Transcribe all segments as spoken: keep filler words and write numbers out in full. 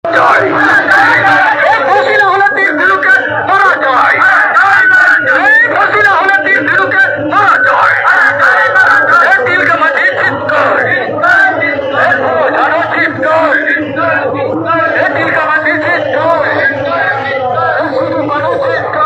এই ফাঁসিলা হলে তীর ধনুকে মারা যায়। এই ফাঁসিলা হলে তীর ধনুকে মারা যায়। এই তিলকা মাঝি চিৎকার। এই ঝাড়ু চিৎকার। এই তিলকা মাঝি চিৎকার। এই শুধু মানুষ চিৎকার।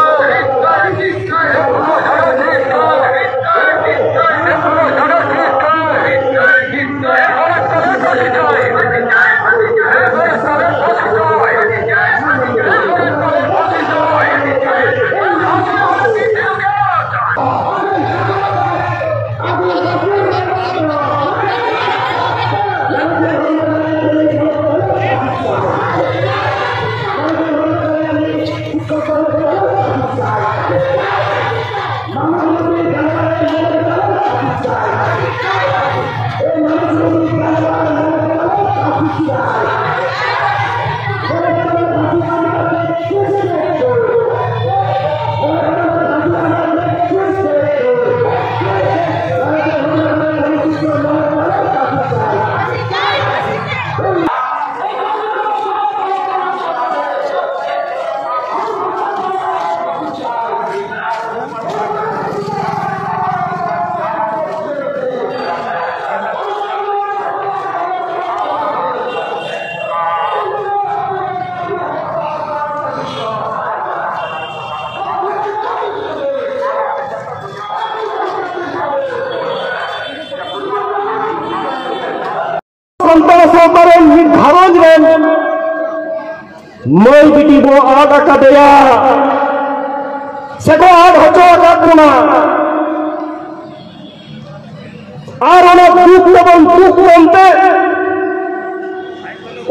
ᱥᱟᱱᱛᱟᱲ ᱥᱟᱶᱛᱟ ᱨᱮᱱ ᱢᱤᱫ ᱜᱷᱟᱨᱚᱸᱡᱽ ᱨᱮᱱ ᱢᱟᱹᱭ ᱵᱤᱴᱤ ᱵᱚ ᱟᱫ ᱟᱠᱟᱫᱮᱭᱟ ᱥᱮᱠᱚ ᱟᱫ ᱦᱚᱪᱚ ᱟᱠᱟᱫ ᱵᱚᱱᱟ᱾ ᱟᱨ ᱚᱱᱟ ᱫᱩᱠ ᱛᱮᱵᱚᱱ ᱫᱩᱠ ᱠᱟᱱᱛᱮ,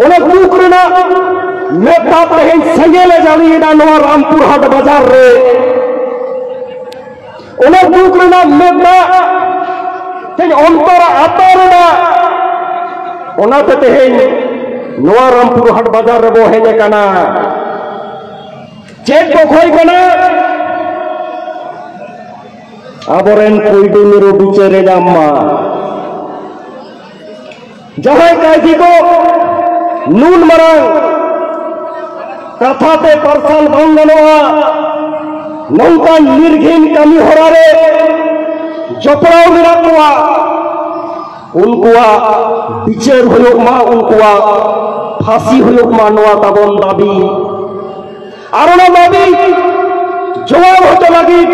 ᱚᱱᱟ ᱫᱩᱠ ᱨᱮᱱᱟᱜ ᱢᱮᱫ ᱫᱟᱜ ᱛᱮᱦᱮᱧ ᱥᱮᱸᱜᱮᱞ ᱮ ᱡᱟᱹᱲᱤᱭᱮᱫᱟ ᱱᱚᱣᱟ ᱨᱟᱢᱯᱩᱨ ᱦᱟᱴ ᱵᱟᱡᱟᱨ ᱨᱮ᱾ ᱚᱱᱟ ᱫᱩᱠ ᱨᱮᱱᱟᱜ ᱢᱮᱫ ᱫᱟᱜ ᱛᱮᱦᱮᱧ ᱚᱱᱛᱚᱨ ᱟᱛᱟᱨ ᱮᱫᱟ᱾ ᱚᱱᱟᱛᱮ ᱛᱮᱦᱮᱧ ᱱᱚᱣᱟ ᱨᱟᱢᱯᱩᱨ ᱦᱟᱴ ᱵᱟᱡᱟᱨ ᱨᱮᱵᱚ ᱦᱮᱡ ᱟᱠᱟᱱᱟ᱾ ᱪᱮᱫ ᱠᱚ ᱠᱷᱚᱭ ᱠᱟᱱᱟ? ᱟᱵᱚᱨᱮᱱ ᱯᱩᱭᱰᱩ ᱢᱤᱨᱩ ᱵᱤᱪᱟᱹᱨ ᱮ ᱧᱟᱢ ᱢᱟ᱾ ᱡᱟᱦᱟᱸᱭ ᱠᱟᱭᱫᱷᱤ ᱠᱚ ᱱᱩᱱ ᱢᱟᱨᱟᱝ ᱠᱟᱛᱷᱟ ᱛᱮ ᱯᱟᱨᱥᱟᱞ ᱵᱟᱝ ᱜᱟᱱᱚᱜᱼᱟ᱾ ᱱᱚᱝᱠᱟᱱ ᱱᱤᱨᱜᱷᱤᱱ ᱠᱟᱹᱢᱤ ᱦᱚᱨᱟ ᱨᱮ ᱡᱚᱯᱲᱟᱣ ᱢᱮᱱᱟᱜ ᱠᱚᱣᱟ, ᱩᱱᱠᱩᱣᱟᱜ ᱵᱤᱪᱟᱹᱨ ᱦᱩᱭᱩᱜ ᱢᱟ, ᱩᱱᱠᱩᱣᱟᱜ ᱯᱷᱟᱹᱥᱤ ᱦᱩᱭᱩᱜ ᱢᱟ, ᱱᱚᱣᱟ ᱛᱟᱵᱚᱱ ᱫᱟᱹᱵᱤ᱾ ᱟᱨ ᱚᱱᱟ ᱫᱟᱹᱵᱤ ᱡᱚᱵᱟᱵ ᱦᱚᱪᱚ ᱞᱟᱹᱜᱤᱫ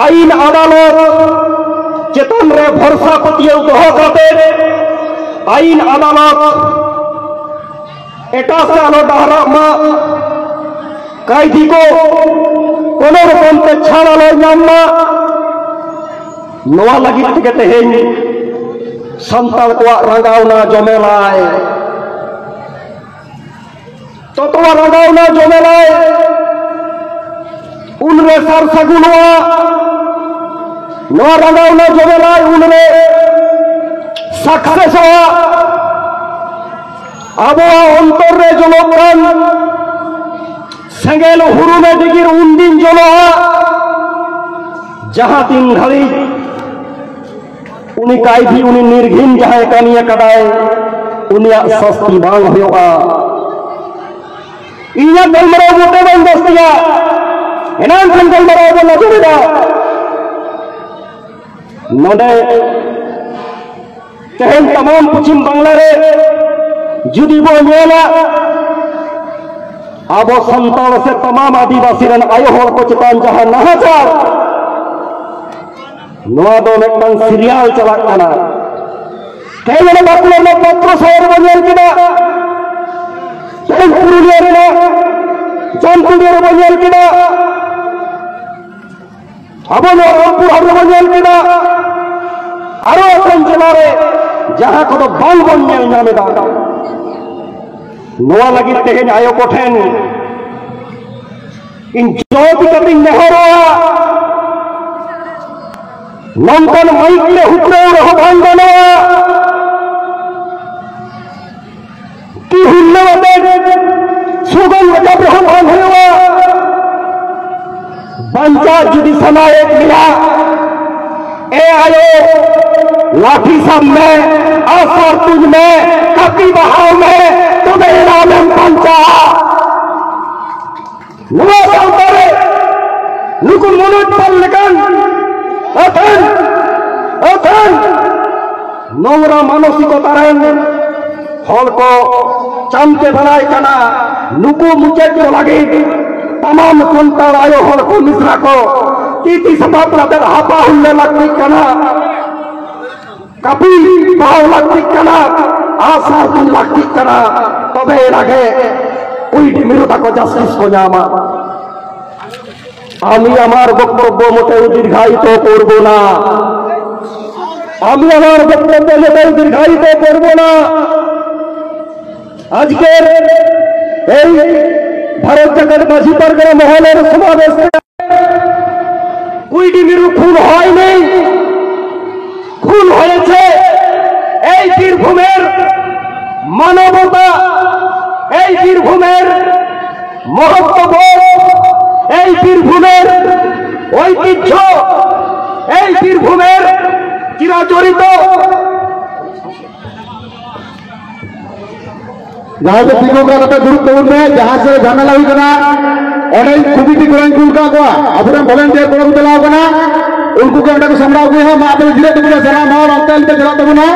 ᱟᱹᱭᱤᱱ ᱟᱫᱟᱞᱚᱛ ᱪᱮᱛᱟᱱ ᱨᱮ ᱵᱷᱚᱨᱥᱟ ᱯᱟᱹᱛᱭᱟᱹᱣ ᱫᱚᱦᱚ ᱠᱟᱛᱮ ᱟᱹᱭᱤᱱ ᱟᱫᱟᱞᱚᱛ ᱮᱴᱟᱜ ᱥᱮᱫ ᱟᱞᱚ ᱰᱟᱦᱟᱨᱟᱜ ᱢᱟ, ᱠᱟᱭᱫᱷᱤ ᱠᱚ ᱠᱳᱱᱳ ᱨᱚᱠᱚᱢ ᱛᱮ ᱪᱷᱟᱲ ᱟᱞᱚ ᱧᱟᱢ ᱢᱟ, ᱱᱚᱣᱟ ᱞᱟᱹᱜᱤᱫ ᱛᱮᱜᱮ ᱛᱮᱦᱮᱧ ᱥᱟᱱᱛᱟᱲ ᱠᱚᱣᱟᱜ ᱨᱟᱸᱜᱟᱣᱱᱟ ᱡᱚᱢᱮᱞᱟᱭ᱾ ᱛᱚᱛᱣᱟ ᱨᱟᱸᱜᱟᱣᱱᱟ ᱡᱚᱢᱮᱞᱟᱭ, ᱩᱱᱨᱮ ᱥᱟᱨ ᱥᱟᱹᱜᱩᱱᱚᱜᱼᱟ᱾ ᱱᱚᱣᱟ ᱨᱟᱸᱜᱟᱣᱱᱟ ᱡᱚᱢᱮᱞᱟᱭ ᱩᱱᱨᱮ ᱥᱟᱠᱥᱮᱥᱚᱜᱼᱟ᱾ ᱟᱵᱚᱣᱟᱜ ᱚᱱᱛᱚᱨ ᱨᱮ ᱡᱚᱞᱚᱜ ᱠᱟᱱ ᱥᱮᱸᱜᱮᱞ ᱦᱩᱨᱩᱢᱮ ᱰᱤᱜᱤᱨ ᱩᱱᱫᱤᱱ ᱡᱚᱞᱚᱜᱼᱟ, ᱡᱟᱦᱟᱸ ᱛᱤᱱ ᱜᱷᱟᱹᱲᱤᱡ ᱩᱱᱤ ᱠᱟᱭᱫᱷᱤ, ᱩᱱᱤ ᱱᱤᱨᱜᱷᱤᱱ ᱡᱟᱦᱟᱸᱭ ᱠᱟᱹᱢᱤ ᱟᱠᱟᱫᱟᱭ, ᱩᱱᱤᱭᱟᱜ ᱥᱟᱥᱛᱤ ᱵᱟᱝ ᱦᱩᱭᱩᱜᱼᱟ᱾ ᱤᱧᱟᱹᱜ ᱜᱟᱞᱢᱟᱨᱟᱣ ᱢᱚᱴᱮ ᱵᱟᱹᱧ ᱡᱟᱹᱥᱛᱤᱭᱟ, ᱮᱱᱟᱝ ᱠᱷᱚᱱ ᱜᱟᱞᱢᱟᱨᱟᱣ ᱵᱚᱱ ᱟᱸᱡᱚᱢ ᱮᱫᱟ᱾ ᱱᱚᱰᱮ ᱛᱮᱦᱮᱧ ᱛᱟᱢᱟᱢ ᱯᱚᱪᱷᱤᱢ ᱵᱟᱝᱞᱟ ᱨᱮ ᱡᱩᱫᱤ ᱵᱚᱱ ᱧᱮᱞᱟ, ᱟᱵᱚ ᱥᱟᱱᱛᱟᱲ ᱥᱮ ᱛᱟᱢᱟᱢ ᱟᱹᱫᱤᱵᱟᱹᱥᱤ ᱨᱮᱱ ᱟᱭᱳ ᱦᱚᱲ ᱠᱚ ᱪᱮᱛᱟᱱ ᱡᱟᱦᱟᱸ ᱱᱟᱦᱟᱪᱟᱨ, ᱱᱚᱣᱟ ᱫᱚ ᱢᱤᱫᱴᱟᱝ ᱥᱤᱨᱤᱭᱟᱞ ᱪᱟᱞᱟᱜ ᱠᱟᱱᱟ᱾ ᱛᱮᱦᱮᱧ ᱚᱱᱟ ᱵᱟᱸᱠᱩᱲᱟ ᱨᱮᱱᱟᱜ ᱯᱟᱛᱨᱚ ᱥᱟᱶ ᱨᱮᱵᱚᱱ ᱧᱮᱞ ᱠᱮᱫᱟ, ᱛᱮᱦᱮᱧ ᱯᱩᱨᱩᱞᱤᱭᱟᱹ ᱨᱮᱱᱟᱜ ᱡᱟᱢᱛᱩᱲᱤᱭᱟᱹ ᱨᱮᱵᱚᱱ ᱧᱮᱞ ᱠᱮᱫᱟ, ᱟᱵᱚ ᱱᱚᱣᱟ ᱨᱟᱢᱯᱩᱨ ᱦᱟᱴ ᱨᱮᱵᱚᱱ ᱧᱮᱞ ᱠᱮᱫᱟ, ᱟᱨᱚ ᱮᱴᱟᱜ ᱡᱮᱞᱟ ᱨᱮ ᱡᱟᱦᱟᱸ ᱠᱚᱫᱚ ᱵᱟᱝ ᱵᱚᱱ ᱧᱮᱞ ᱧᱟᱢ ᱮᱫᱟ᱾ ᱱᱚᱣᱟ ᱞᱟᱹᱜᱤᱫ ᱛᱮᱦᱮᱧ ᱟᱭᱳ ᱠᱚᱴᱷᱮᱱ ᱤᱧ ᱡᱚᱦᱚᱨ ᱠᱟᱛᱮᱧ ᱱᱮᱦᱚᱨᱚᱜᱼᱟ, ᱱᱚᱝᱠᱟᱱ ᱢᱟᱭᱤᱠ ᱛᱮ ᱦᱩᱯᱲᱟᱹᱣ ᱨᱮᱦᱚᱸ ᱵᱟᱝ ᱜᱟᱱᱚᱜᱼᱟ᱾ ᱛᱤ ᱦᱩᱞᱞᱟᱹᱣ ᱟᱛᱮ ᱥᱞᱳᱜᱟᱱ ᱨᱟᱠᱟᱵ ᱨᱮᱦᱚᱸ ᱵᱟᱝ ᱦᱩᱭᱩᱜᱼᱟ᱾ ᱵᱟᱧᱪᱟᱜ ᱡᱩᱫᱤ ᱥᱟᱱᱟᱭᱮᱫ ᱢᱮᱭᱟ, ᱮ ᱟᱭᱳ, ᱞᱟᱴᱷᱤ ᱥᱟᱵ ᱢᱮ, ᱟᱥᱟᱨ ᱛᱩᱧ ᱢᱮ, ᱠᱟᱹᱯᱤ ᱵᱟᱦᱟᱣ ᱢᱮ, ᱛᱚᱵᱮ ᱮᱱᱟᱝ ᱮᱢ ᱵᱟᱧᱪᱟᱜᱼᱟ᱾ ᱱᱚᱣᱟ ᱥᱟᱶᱛᱟ ᱨᱮ ᱱᱩᱠᱩ ᱢᱚᱱᱳᱡᱽ ᱯᱟᱞ ᱞᱮᱠᱟᱱ ᱟᱹᱛᱷᱟᱹᱱ, ᱟᱹᱛᱷᱟᱹᱱ ᱱᱚᱝᱨᱟ ᱢᱟᱱᱚᱥᱤᱠᱚᱛᱟ ᱨᱮᱱ ᱦᱚᱲ ᱠᱚ ᱪᱟᱢᱪᱮ ᱵᱟᱲᱟᱭ ᱠᱟᱱᱟ᱾ ᱱᱩᱠᱩ ᱢᱩᱪᱟᱹᱫ ᱠᱚ ᱞᱟᱹᱜᱤᱫ ᱛᱟᱢᱟᱢ ᱥᱟᱱᱛᱟᱲ ᱟᱭᱳ ᱦᱚᱲ ᱠᱚ, ᱢᱤᱥᱨᱟ ᱠᱚ ᱛᱤ ᱛᱤ ᱥᱟᱯᱟᱵ ᱠᱟᱛᱮ ᱦᱟᱯᱟ ᱦᱩᱞᱞᱟᱹ ᱞᱟᱹᱠᱛᱤᱜ ᱠᱟᱱᱟ᱾ ᱠᱟᱹᱯᱤ ᱯᱟᱲᱦᱟᱣ ᱞᱟᱹᱠᱛᱤᱜ ᱠᱟᱱᱟ, ᱟᱥᱟᱨ ᱛᱩᱧ ᱞᱟᱹᱠᱛᱤᱜ ᱠᱟᱱᱟ, ᱛᱚᱵᱮ ᱮᱱᱟᱜᱮ ᱠᱩᱭᱰᱤ ᱢᱤᱨᱩ ᱛᱟᱠᱚ ᱡᱟᱥᱴᱤᱥ ᱠᱚ ᱧᱟᱢᱟ᱾ আমি আমার বক্তব্য মোটেও দীর্ঘায়িত করব না। আমি আমার বক্তব্য মোটেও দীর্ঘায়িত করব না। আজকের এই ভারত জাকাত মাঝি পারগানা মহলের সমাবেশ কুইডি মিরু খুন হয়নি, খুন হয়েছে এই বীরভূমের মানবতা, এই বীরভূমের মহত্ববোধ, এই বীরভূমের ঐতিহ্য, এই বীরভূমের চিরাচরিত ᱡᱟᱦᱟᱸᱭ ᱫᱚ ᱛᱤᱸᱜᱩ ᱠᱟᱛᱮ ᱫᱩᱲᱩᱵ ᱛᱟᱵᱚᱱ ᱯᱮ᱾ ᱡᱟᱦᱟᱸ ᱥᱮᱫ ᱡᱷᱟᱢᱮᱞᱟ ᱦᱩᱭ ᱠᱟᱱᱟ, ᱚᱸᱰᱮ ᱠᱚᱢᱤᱴᱤ ᱠᱚᱨᱮᱧ ᱠᱩᱞ ᱠᱟᱜ ᱠᱚᱣᱟ, ᱟᱵᱚᱨᱮᱱ ᱵᱷᱚᱞᱮᱱᱴᱤᱭᱟᱨ ᱠᱚᱲᱟ ᱠᱚ ᱪᱟᱞᱟᱣ ᱠᱟᱱᱟ, ᱩᱱᱠᱩ ᱜᱮ ᱚᱸᱰᱮ ᱠᱚ ᱥᱟᱢᱵᱲᱟᱣ ᱟᱹᱜᱩᱭᱟ᱾ ᱢᱟ ᱟᱯᱮ ᱫᱚ ᱡᱤᱨᱟᱹᱜ ᱛᱟᱵᱚᱱᱟ, ᱥᱟᱱᱟᱢ ᱦᱚᱲ ᱚᱱᱛᱮ ᱟᱞᱚᱯᱮ ᱪᱟᱞᱟᱜ ᱛᱟᱵᱚᱱᱟ᱾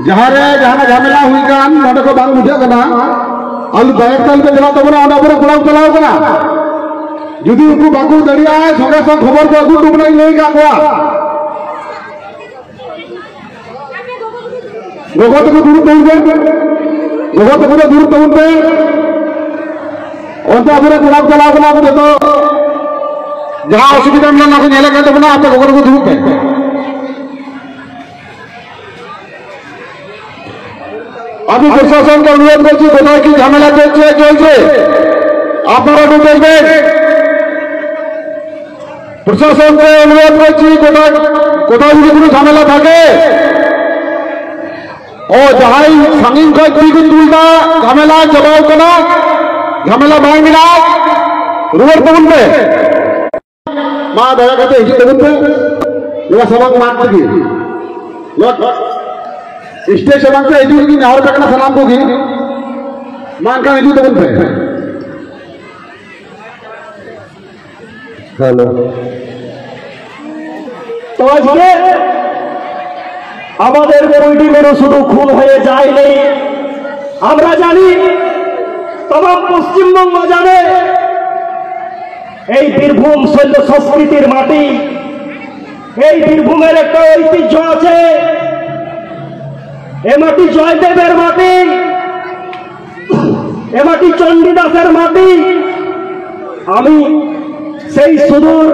ᱡᱟᱦᱟᱸ ᱨᱮ ᱡᱟᱦᱟᱱᱟᱜ ᱡᱷᱟᱢᱮᱞᱟ ᱦᱩᱭ ᱠᱟᱱ, ᱱᱚᱸᱰᱮ ᱠᱚ ᱵᱟᱝ ᱵᱩᱡᱷᱟᱹᱜ ᱠᱟᱱᱟ, ᱟᱞᱚ ᱫᱟᱭᱟ ᱠᱟᱛᱮ ᱟᱞᱚᱯᱮ ᱪᱟᱞᱟᱜ ᱛᱟᱵᱚᱱᱟ᱾ ᱚᱸᱰᱮ ᱟᱵᱚᱨᱮᱱ ᱠᱚᱲᱟ ᱠᱚ ᱪᱟᱞᱟᱣ ᱠᱟᱱᱟ, ᱡᱩᱫᱤ ᱩᱱᱠᱩ ᱵᱟᱠᱚ ᱫᱟᱲᱮᱭᱟᱜᱼᱟ, ᱥᱚᱸᱜᱮ ᱥᱚᱝ ᱠᱷᱚᱵᱚᱨ ᱠᱚ ᱟᱹᱜᱩ ᱦᱚᱴᱚ ᱠᱟᱱᱟ, ᱤᱧ ᱞᱟᱹᱭ ᱠᱟᱜ ᱠᱚᱣᱟ᱾ ᱜᱚᱜᱚ ᱛᱟᱠᱚ ᱫᱩᱲᱩᱵ ᱛᱟᱵᱚᱱ ᱯᱮ᱾ ᱜᱚᱜᱚ ᱛᱟᱠᱚ ᱫᱚ ᱫᱩᱲᱩᱵ ᱛᱟᱵᱚᱱ ᱯᱮ᱾ ᱚᱱᱛᱮ ᱟᱵᱚᱨᱮᱱ ᱠᱚᱲᱟ ᱠᱚ ᱪᱟᱞᱟᱣ ᱠᱟᱱᱟ, ᱟᱵᱚ ᱡᱚᱛᱚ ᱡᱟᱦᱟᱸ ᱚᱥᱩᱵᱤᱫᱷᱟ ᱢᱮᱱᱟᱜᱼᱟ, ᱚᱱᱟ ᱠᱚ ᱧᱮᱞᱮᱫ ᱠᱟᱱ ᱛᱟᱵᱚᱱᱟ᱾ ᱟᱯᱮ ᱜᱚᱜᱚ ᱛᱟᱠᱚ ᱫᱩᱲᱩᱵ ᱯᱮ᱾ আমি প্রশাসনকে অনুরোধ করছি, কোথায় কি ঝামেলা চলছে, চলছে, আপনারা একটু দেখবেন। প্রশাসনকে অনুরোধ করছি, কোথায়, কোথাও যদি কোনো ঝামেলা থাকে, ᱚ, ᱡᱟᱦᱟᱸᱭ ᱥᱟᱺᱜᱤᱧ ᱠᱷᱚᱱ ᱛᱤ ᱠᱚ ᱛᱩᱞ ᱮᱫᱟ, ᱡᱷᱟᱢᱮᱞᱟ ᱪᱟᱵᱟᱣ ᱠᱟᱱᱟ, ᱡᱷᱟᱢᱮᱞᱟ ᱵᱟᱝ ᱢᱮᱱᱟᱜᱼᱟ, ᱨᱩᱣᱟᱹᱲ ᱛᱟᱵᱚᱱ ᱯᱮ᱾ ᱢᱟ ᱫᱟᱭᱟ ᱠᱟᱛᱮ ᱦᱤᱡᱩᱜ ᱛᱟᱵᱚᱱ ᱯᱮ, ᱱᱚᱣᱟ ᱥᱟᱢᱟᱝ ᱢᱟᱴ ᱛᱮᱜᱮ᱾ ᱱᱚᱣᱟ ᱥᱴᱮᱡᱽ ᱥᱟᱢᱟᱝ ᱛᱮ ᱦᱤᱡᱩᱜ ᱞᱟᱹᱜᱤᱫ ᱱᱮᱦᱚᱨ ᱟᱯᱮ ᱠᱟᱱᱟ ᱥᱟᱱᱟᱢ ᱠᱚᱜᱮ, ᱢᱟ ᱮᱱᱠᱷᱟᱱ ᱦᱤᱡᱩᱜ ᱛᱟᱵᱚᱱ ᱯᱮ᱾ হ্যালো। তো আজকে আমাদের কমিটি মেরু শুধু খুন হয়ে যায়নি, আমরা জানি, তমাম পশ্চিমবঙ্গ জানে, এই বীরভূম শৈল সংস্কৃতির মাটি, এই বীরভূমের একটা ঐতিহ্য আছে। এ মাটি জয়দেবের মাটি, এ মাটি চণ্ডীদাসের মাটি। আমি সেই সুদূর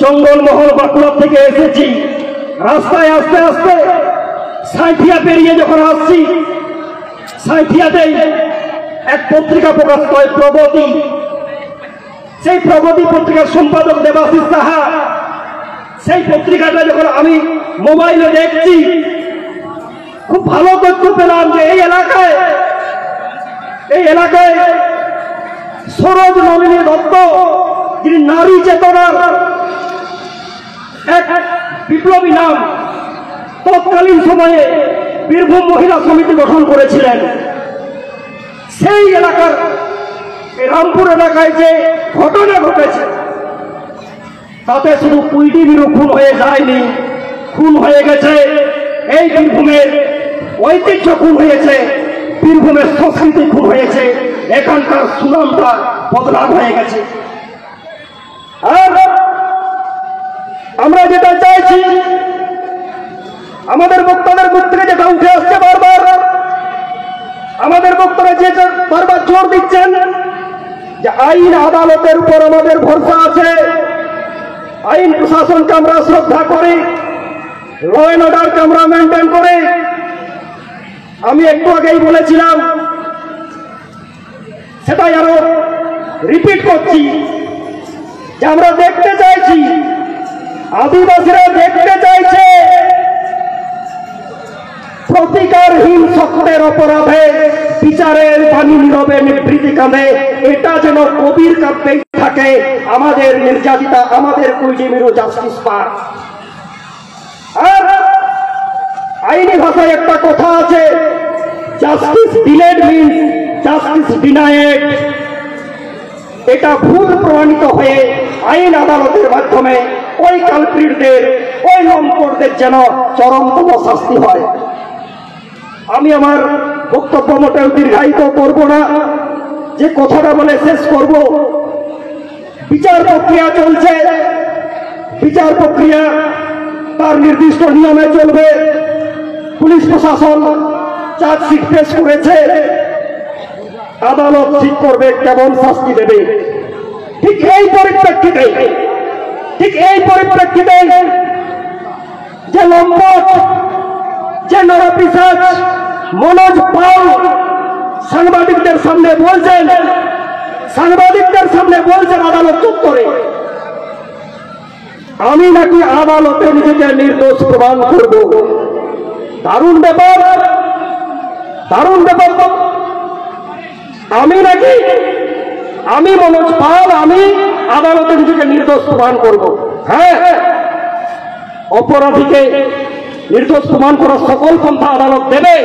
জঙ্গলমহল বাঁকুড়া থেকে এসেছি। রাস্তায় আস্তে আস্তে সাঁইথিয়া পেরিয়ে যখন আসছি, সাঁইথিয়াতেই এক পত্রিকা প্রকাশ পায়, প্রগতি। সেই প্রগতি পত্রিকার সম্পাদক দেবাশিস সাহা, সেই পত্রিকাটা যখন আমি মোবাইলে দেখছি, খুব ভালো তথ্য পেলাম যে এই এলাকায়, এই এলাকায় সরোজ নলিনী দত্ত, যিনি নারী চেতনার এক বিপ্লবী নাম, তৎকালীন সময়ে বীরভূম মহিলা সমিতি গঠন করেছিলেন। সেই এলাকার, এই রামপুর এলাকায় যে ঘটনা ঘটেছে, তাতে শুধু কুইডি মিরু খুন হয়ে যায়নি, খুন হয়ে গেছে এই বীরভূমের ঐতিহ্য, খুন হয়েছে বীরভূমের সংস্কৃতি, খুন হয়েছে এখানকার সুনামটা, বদনাম হয়ে গেছে। আর আমরা যেটা চাইছি, আমাদের বক্তাদের মুখ থেকে যেটা উঠে আসছে বারবার, আমাদের বক্তারা যেটা বারবার জোর দিচ্ছেন যে আইন আদালতের উপর আমাদের ভরসা আছে, আইন প্রশাসনকে আমরা শ্রদ্ধা করি, ল অ্যান্ড অর্ডারকে আমরা মেনটেন করি। আমি একটু আগেই বলেছিলাম, সেটাই আরো রিপিট করছি যে আমরা দেখতে চাইছি, আদিবাসীরা দেখতে চাইছে প্রতিকারহীন সত্যের অপরাধে বিচারের বাণী নীরবে নিভৃতি কাঁধে। এটা যেন কবির কাব্যেই থাকে, আমাদের নির্যাতিতা, আমাদের কুইডি মিরু জাস্টিস পাক। আর আইনি ভাষায় একটা কথা আছে, জাস্টিস ডিলেড মিন্স জাস্টিস ডিনায়েড। এটা ভুল প্রমাণিত হয়ে আইন আদালতের মাধ্যমে ওই কালপ্রিটদের, ওই লম্পটদের যেন চরমতম শাস্তি হয়। আমি আমার বক্তব্য মোটেও দীর্ঘায়িত করব না, যে কথাটা বলে শেষ করব। বিচার প্রক্রিয়া চলছে, বিচার প্রক্রিয়া তার নির্দিষ্ট নিয়মে চলবে। পুলিশ প্রশাসন চার্জশিট পেশ করেছে, আদালত ঠিক করবে কেমন শাস্তি দেবে। ঠিক এই পরিপ্রেক্ষিতে, ঠিক এই পরিপ্রেক্ষিতে যে লম্পট, যে নরপিশাচ মনোজ পাল সাংবাদিকদের সামনে বলছেন, সাংবাদিকদের সামনে বলছেন আদালত চত্বরে, আমি নাকি আদালতে নিজেকে নির্দোষ প্রমাণ করব। দারুণ ব্যাপার, দারুণ ব্যাপার তো। আমি নাকি, আমি মনোজ পাল, আমি আদালতে নিজেকে নির্দোষ প্রমাণ করব। হ্যাঁ, অপরাধীকে নির্দোষ প্রমাণ করার সকল পন্থা আদালত দেবে।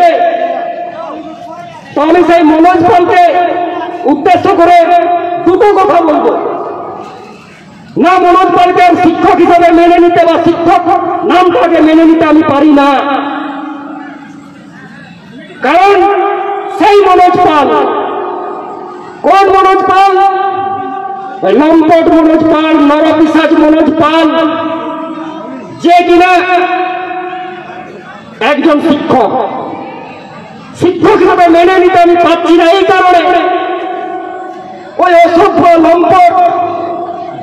তো আমি সেই মনোজ পালকে উদ্দেশ্য করে দুটো কথা বলবো। না, মনোজ পালকে আর শিক্ষক হিসেবে মেনে নিতে বা শিক্ষক নামটাকে মেনে নিতে আমি পারি না। কারণ সেই মনোজ পাল, কোন মনোজ পাল? ওই লম্পট মনোজ পাল, নরপিশাচ মনোজ পাল, যে কিনা একজন শিক্ষক। শিক্ষক হিসেবে মেনে নিতে আমি পারছি না এই কারণে, ওই অসভ্য লম্পট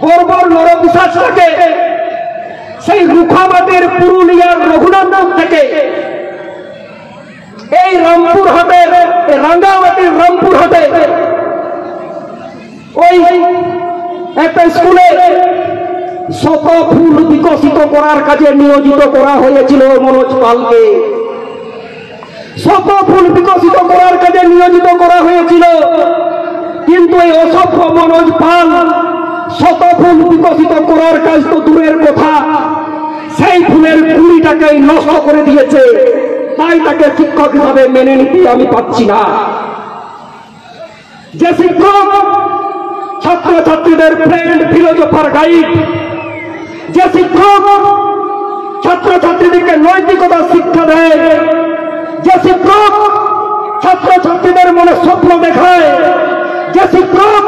বর্বর নরপিশাচটাকে সেই রুখামাটির পুরুলিয়ার রঘুনাথপুর থেকে এই রামপুরহাটের, এই রাঙ্গামাটির রামপুরহাটে ওই একটা স্কুলে শত ফুল বিকশিত করার কাজে নিয়োজিত করা হয়েছিল মনোজ পালকে। শত ফুল বিকশিত করার কাজে নিয়োজিত করা হয়েছিল, কিন্তু এই অসভ্য মনোজ পাল শত ফুল বিকশিত করার কাজ তো দূরের কথা, সেই ফুলের কুড়িটাকেই নষ্ট করে দিয়েছে, তাই তাকে শিক্ষক হিসাবে মেনে নিতে আমি পারছি না। যে শিক্ষক ছাত্রছাত্রীদের ফ্রেন্ড, ফিলোজোফার, গাইড, যে শিক্ষক ছাত্রছাত্রীদেরকে নৈতিকতা শিক্ষা দেয়, যে শিক্ষক ছাত্রছাত্রীদের মনে স্বপ্ন দেখায়, যে শিক্ষক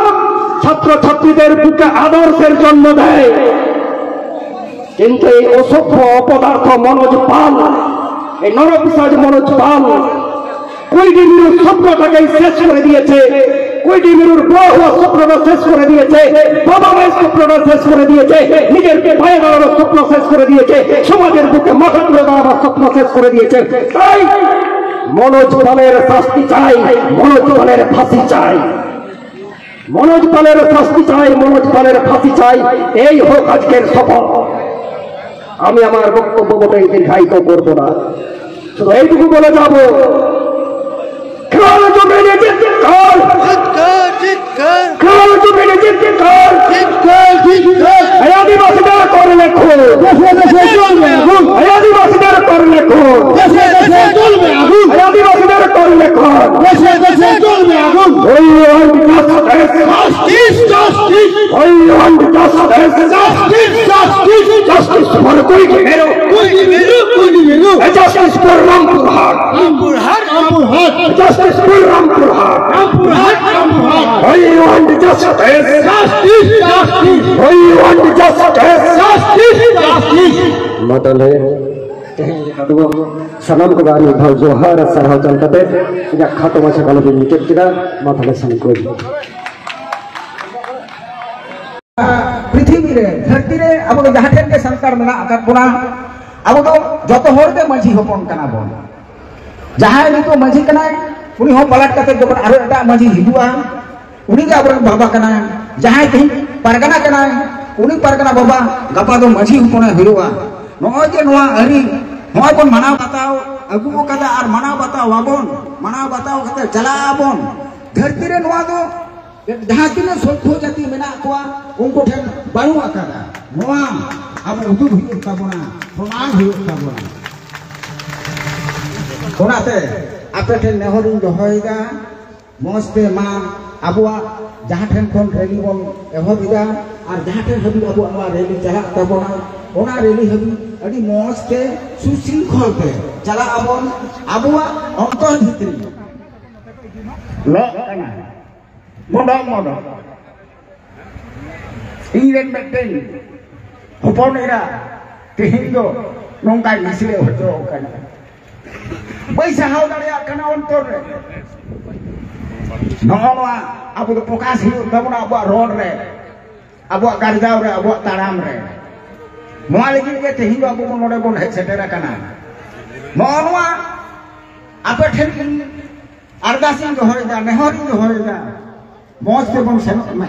ছাত্রছাত্রীদের বুকে আদর্শের জন্ম দেয়, কিন্তু এই অসভ্য অপদার্থ মনোজ পাল, এই নরপিশাচ মনোজ পাল কুইডি মিরুর স্বপ্নটাকেই শেষ করে দিয়েছে। কুইডি মিরুর বড় হওয়ার স্বপ্নটা শেষ করে দিয়েছে, বাবা মায়ের স্বপ্নটা শেষ করে দিয়েছে, নিজের পায়ে দাঁড়ানোর স্বপ্ন শেষ করে দিয়েছে, সমাজের বুকে মাথা তুলে দাঁড়ানোর স্বপ্ন শেষ করে দিয়েছে। তাই মনোজ পালের শাস্তি চাই, মনোজ পালের ফাঁসি চাই। মনোজ পালের শাস্তি চাই, মনোজ পালের ফাঁসি চাই, এই হোক আজকের শপথ। আমি আমার বক্তব্য মোটেই দীর্ঘায়িত করব না, শুধু এইটুকু বলে যাব, খেলার জমিনে জিতকার, জিতকার, জিতকার। খেলার জমিনে জিতকার। জিতকার, জিতকার। এই আদিবাসীদের করলে খুন। দেশে দেশে চলবে আগুন। এই আদিবাসীদের করলে খুন। দেশে দেশে চলবে আগুন। এই আদিবাসীদের করলে খুন। দেশে দেশে চলবে আগুন। We want justice. Justice, justice. We want justice. Justice, justice. Justice for কুইডি মিরু। কুইডি মিরু, কুইডি মিরু। Justice for Rampurhat. Rampurhat, Rampurhat. Justice for Rampurhat. Rampurhat, Rampurhat. We want justice. Justice, justice. We want justice. Justice, justice. ᱢᱟ ᱛᱟᱦᱞᱮ ᱛᱮᱦᱮᱧ ᱞᱮᱠᱟ ᱫᱚ ᱥᱟᱱᱟᱢ ᱠᱚᱜᱮ ᱟᱨ ᱢᱤᱫ ᱫᱷᱟᱣ ᱡᱚᱦᱟᱨ ᱟᱨ ᱥᱟᱨᱦᱟᱣ ᱪᱟᱞ ᱠᱟᱛᱮ ᱤᱧᱟᱹᱜ ᱠᱷᱟᱴᱚ ᱢᱟᱪᱷᱟ ᱜᱟᱞᱚᱪ ᱤᱧ ᱢᱩᱪᱟᱹᱫ ᱠᱮᱫᱟ᱾ ᱢᱟ ᱛᱟᱦᱞᱮ ᱥᱟᱱᱟᱢ ᱠᱚ ᱯᱨᱤᱛᱷᱤᱵᱤ ᱨᱮ, ᱫᱷᱟᱹᱨᱛᱤ ᱨᱮ ᱟᱵᱚ ᱫᱚ ᱡᱟᱦᱟᱸ ᱴᱷᱮᱱ ᱜᱮ ᱥᱟᱱᱛᱟᱲ ᱢᱮᱱᱟᱜ ᱟᱠᱟᱫ ᱵᱚᱱᱟ, ᱟᱵᱚ ᱫᱚ ᱡᱚᱛᱚ ᱦᱚᱲ ᱜᱮ ᱢᱟᱹᱡᱷᱤ ᱦᱚᱯᱚᱱ ᱠᱟᱱᱟ ᱵᱚᱱ᱾ ᱡᱟᱦᱟᱸᱭ ᱱᱤᱛᱚᱜ ᱢᱟᱹᱡᱷᱤ ᱠᱟᱱᱟᱭ, ᱩᱱᱤ ᱦᱚᱸ ᱯᱟᱞᱟᱴ ᱠᱟᱛᱮ ᱡᱚᱠᱷᱚᱱ ᱟᱨᱚ ᱮᱴᱟᱜ ᱢᱟᱹᱡᱷᱤ ᱦᱤᱡᱩᱜᱼᱟ, ᱩᱱᱤ ᱜᱮ ᱟᱵᱚᱨᱮᱱ ᱵᱟᱵᱟ ᱠᱟᱱᱟᱭ᱾ ᱡᱟᱦᱟᱸᱭ ᱛᱮᱦᱮᱧ ᱯᱟᱨᱜᱟᱱᱟ ᱠᱟᱱᱟᱭ, ᱩᱱᱤ ᱯᱟᱨᱜᱟᱱᱟ ᱵᱟᱵᱟ ᱜᱟᱯᱟ ᱫᱚ ᱢᱟᱹᱡᱷᱤ ᱦᱚᱯᱚᱱᱮ ᱦᱩᱭᱩᱜᱼᱟ᱾ ᱱᱚᱜᱼᱚᱭ ᱡᱮ ᱱᱚᱣᱟ ᱟᱹᱨᱤ, ᱱᱚᱜᱼᱚᱭ ᱵᱚᱱ ᱢᱟᱱᱟᱣ ᱵᱟᱛᱟᱣ ᱟᱹᱜᱩ ᱟᱠᱟᱫᱟ ᱟᱨ ᱢᱟᱱᱟᱣ ᱵᱟᱛᱟᱣ ᱟᱵᱚᱱ, ᱢᱟᱱᱟᱣ ᱵᱟᱛᱟᱣ ᱠᱟᱛᱮ ᱪᱟᱞᱟᱜ ᱟᱵᱚᱱ᱾ ᱫᱷᱟᱹᱨᱛᱤ ᱨᱮ ᱱᱚᱣᱟ ᱫᱚ ᱡᱟᱦᱟᱸ ᱛᱤᱱᱟᱹᱜ ᱥᱚᱵᱵᱷᱚ ᱡᱟᱹᱛᱤ ᱢᱮᱱᱟᱜ ᱠᱚᱣᱟ, ᱩᱱᱠᱩ ᱴᱷᱮᱱ ᱵᱟᱹᱱᱩᱜ ᱟᱠᱟᱫᱟ᱾ ᱱᱚᱣᱟ ᱟᱵᱚ ᱩᱫᱩᱜ ᱦᱩᱭᱩᱜ ᱛᱟᱵᱚᱱᱟ, ᱯᱨᱚᱢᱟᱱ ᱦᱩᱭᱩᱜ ᱛᱟᱵᱚᱱᱟ᱾ ᱚᱱᱟᱛᱮ ᱟᱯᱮ ᱴᱷᱮᱱ ᱱᱮᱦᱚᱨᱤᱧ ᱫᱚᱦᱚᱭᱮᱫᱟ, ᱢᱚᱡᱽ ᱛᱮ ᱢᱟ ᱟᱵᱚᱣᱟᱜ ᱡᱟᱦᱟᱸ ᱴᱷᱮᱱ ᱠᱷᱚᱱ ᱨᱮᱞᱤ ᱵᱚᱱ ᱮᱦᱚᱵ ᱮᱫᱟ ᱟᱨ ᱡᱟᱦᱟᱸ ᱴᱷᱮᱱ ᱦᱟᱹᱵᱤᱡ ᱟᱵᱚᱣᱟᱜ ᱱᱚᱣᱟ ᱨᱮᱞᱤ ᱪᱟᱞᱟᱜ ᱛᱟᱵᱚᱱᱟ, ᱚᱱᱟ ᱨᱮᱞᱤ ᱦᱟᱹᱵᱤᱡ ᱟᱹᱰᱤ ᱢᱚᱡᱽ ᱛᱮ ᱥᱩᱥᱨᱤᱝᱠᱷᱚᱞ ᱛᱮ ᱪᱟᱞᱟᱜ ᱟᱵᱚᱱ᱾ ᱟᱵᱚᱣᱟᱜ ᱚᱱᱛᱚᱨ ᱵᱷᱤᱛᱨᱤ ᱞᱚᱜ ᱠᱟᱱᱟ, ᱢᱚᱰᱚᱜ ᱢᱚᱰᱚᱜ᱾ ᱤᱧ ᱨᱮᱱ ᱢᱤᱫᱴᱮᱱ ᱦᱚᱯᱚᱱ ᱮᱨᱟ ᱛᱮᱦᱮᱧ ᱫᱚ ᱱᱚᱝᱠᱟᱭ ᱢᱤᱥᱲᱮ ᱦᱚᱪᱚ ᱟᱠᱟᱱᱟ, ᱵᱟᱹᱧ ᱥᱟᱦᱟᱣ ᱫᱟᱲᱮᱭᱟᱜ ᱠᱟᱱᱟ ᱚᱱᱛᱚᱨ ᱨᱮ᱾ ᱱᱚᱜᱼᱚ ᱱᱚᱣᱟ ᱟᱵᱚ ᱫᱚ ᱯᱨᱚᱠᱟᱥ ᱦᱩᱭᱩᱜ ᱛᱟᱵᱚᱱᱟ, ᱟᱵᱚᱣᱟᱜ ᱨᱚᱲ ᱨᱮ, ᱟᱵᱚᱣᱟᱜ ᱜᱟᱨᱡᱟᱣ ᱨᱮ, ᱟᱵᱚᱣᱟᱜ ᱛᱟᱲᱟᱢ ᱨᱮ᱾ ᱱᱚᱣᱟ ᱞᱟᱹᱜᱤᱫ ᱜᱮ ᱛᱮᱦᱮᱧ ᱫᱚ ᱟᱵᱚ ᱵᱚᱱ ᱱᱚᱰᱮ ᱵᱚᱱ ᱦᱮᱡ ᱥᱮᱴᱮᱨ ᱟᱠᱟᱱᱟ᱾ ᱱᱚᱜᱼᱚ ᱱᱚᱣᱟ ᱟᱯᱮ ᱴᱷᱮᱱ ᱤᱧ ᱟᱨᱫᱟᱥ ᱤᱧ ᱫᱚᱦᱚᱭᱮᱫᱟ, ᱱᱮᱦᱚᱨ ᱤᱧ ᱫᱚᱦᱚᱭᱮᱫᱟ, ᱢᱚᱡᱽ ᱛᱮᱵᱚᱱ ᱥᱮᱱᱚᱜ ᱢᱟ᱾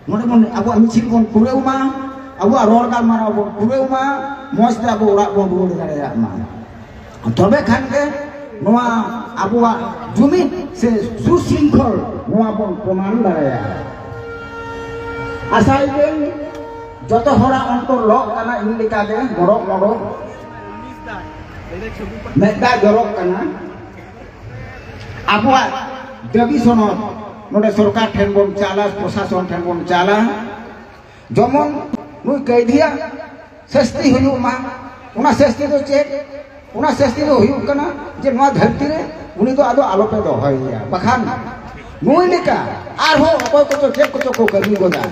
ᱱᱚᱰᱮ ᱵᱚᱱ ᱟᱵᱚᱣᱟᱜ ᱢᱤᱪᱷᱤᱞ ᱵᱚᱱ ᱯᱩᱨᱟᱹᱣ ᱢᱟ, ᱟᱵᱚᱣᱟᱜ ᱨᱚᱲ ᱜᱟᱞᱢᱟᱨᱟᱣ ᱵᱚᱱ ᱯᱩᱨᱟᱹᱣ ᱢᱟ, ᱢᱚᱡᱽ ᱛᱮ ᱟᱵᱚ ᱚᱲᱟᱜ ᱵᱚᱱ ᱨᱩᱣᱟᱹᱲ ᱫᱟᱲᱮᱭᱟᱜ ᱢᱟ᱾ ᱛᱚᱵᱮ ᱠᱷᱟᱱ ᱜᱮ ᱱᱚᱣᱟ ᱟᱵᱚᱣᱟᱜ ᱡᱩᱢᱤᱫ ᱥᱮ ᱥᱩᱥᱤᱝᱠᱷᱚᱞ ᱱᱚᱣᱟ ᱵᱚᱱ ᱯᱨᱚᱢᱟᱱ ᱫᱟᱲᱮᱭᱟᱜᱼᱟ᱾ ᱟᱥᱟᱭᱮᱫᱟᱹᱧ ᱡᱚᱛᱚ ᱦᱚᱲᱟᱜ ᱚᱱᱛᱚᱨ ᱞᱚᱜ ᱠᱟᱱᱟ, ᱤᱧ ᱞᱮᱠᱟ ᱜᱮ ᱢᱚᱲᱚᱜ ᱢᱚᱲᱚᱜ ᱢᱮᱫ ᱫᱟᱜ ᱡᱚᱨᱚᱜ ᱠᱟᱱᱟ᱾ ᱟᱵᱚᱣᱟᱜ ᱫᱟᱹᱵᱤ ᱥᱚᱱᱚᱛ ᱱᱚᱰᱮ ᱥᱚᱨᱠᱟᱨ ᱴᱷᱮᱱ ᱵᱚᱱ ᱪᱟᱞᱟ, ᱯᱨᱚᱥᱟᱥᱚᱱ ᱴᱷᱮᱱ ᱵᱚᱱ ᱪᱟᱞᱟ, ᱡᱮᱢᱚᱱ ᱱᱩᱭ ᱠᱟᱹᱭᱫᱷᱤᱭᱟᱜ ᱥᱟᱹᱥᱛᱤ ᱦᱩᱭᱩᱜ ᱢᱟ᱾ ᱚᱱᱟ ᱥᱟᱹᱥᱛᱤ ᱫᱚ ᱪᱮᱫ? ᱚᱱᱟ ᱥᱟᱹᱥᱛᱤ ᱫᱚ ᱦᱩᱭᱩᱜ ᱠᱟᱱᱟ ᱡᱮ ᱱᱚᱣᱟ ᱫᱷᱟᱹᱨᱛᱤ ᱨᱮ ᱩᱱᱤ ᱫᱚ ᱟᱫᱚ ᱟᱞᱚᱯᱮ ᱫᱚᱦᱚᱭᱮᱭᱟ, ᱵᱟᱠᱷᱟᱱ ᱱᱩᱭ ᱞᱮᱠᱟ ᱟᱨᱦᱚᱸ ᱚᱠᱚᱭ ᱠᱚᱪᱚ ᱪᱮᱫ ᱠᱚᱪᱚ ᱠᱚ ᱠᱟᱹᱢᱤ ᱜᱚᱫᱟ᱾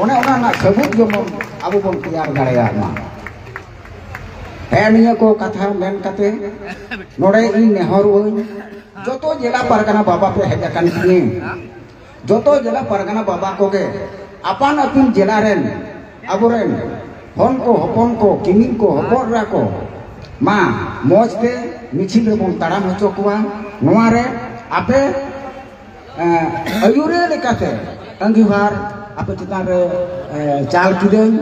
ᱚᱱᱮ ᱚᱱᱟ ᱨᱮᱱᱟᱜ ᱥᱟᱹᱵᱩᱫ ᱡᱮᱢᱚᱱ ᱟᱵᱚ ᱵᱚᱱ ᱛᱮᱭᱟᱨ ᱫᱟᱲᱮᱭᱟᱜ ᱢᱟ᱾ ᱦᱮᱸ, ᱱᱤᱭᱟᱹ ᱠᱚ ᱠᱟᱛᱷᱟ ᱢᱮᱱ ᱠᱟᱛᱮ ᱱᱚᱰᱮ ᱤᱧ ᱱᱮᱦᱚᱨᱚᱜ ᱟᱹᱧ, ᱡᱚᱛᱚ ᱡᱮᱞᱟ ᱯᱟᱨᱜᱟᱱᱟ ᱵᱟᱵᱟ ᱯᱮ ᱦᱮᱡ ᱟᱠᱟᱱ ᱛᱤᱧᱟᱹ, ᱡᱚᱛᱚ ᱡᱮᱞᱟ ᱯᱟᱨᱜᱟᱱᱟ ᱵᱟᱵᱟ ᱠᱚᱜᱮ ᱟᱯᱟᱱ ᱟᱹᱯᱤᱱ ᱡᱮᱞᱟ ᱨᱮᱱ ᱟᱵᱚᱨᱮᱱ ᱦᱚᱱ ᱠᱚ, ᱦᱚᱯᱚᱱ ᱠᱚ, ᱠᱤᱢᱤᱱ ᱠᱚ, ᱦᱚᱯᱚᱱ ᱮᱨᱟ ᱠᱚ, ᱢᱟ ᱢᱚᱡᱽ ᱛᱮ ᱢᱤᱪᱷᱤᱞ ᱨᱮᱵᱚᱱ ᱛᱟᱲᱟᱢ ᱦᱚᱪᱚ ᱠᱚᱣᱟ᱾ ᱱᱚᱣᱟ ᱨᱮ ᱟᱯᱮ, ᱮᱸ, ᱟᱹᱭᱩᱨᱤᱭᱟᱹ ᱞᱮᱠᱟᱛᱮ ᱟᱺᱜᱤᱵᱷᱟᱨ ᱟᱯᱮ ᱪᱮᱛᱟᱱ ᱨᱮ, ᱮᱸ, ᱪᱟᱞ ᱠᱤᱫᱟᱹᱧ᱾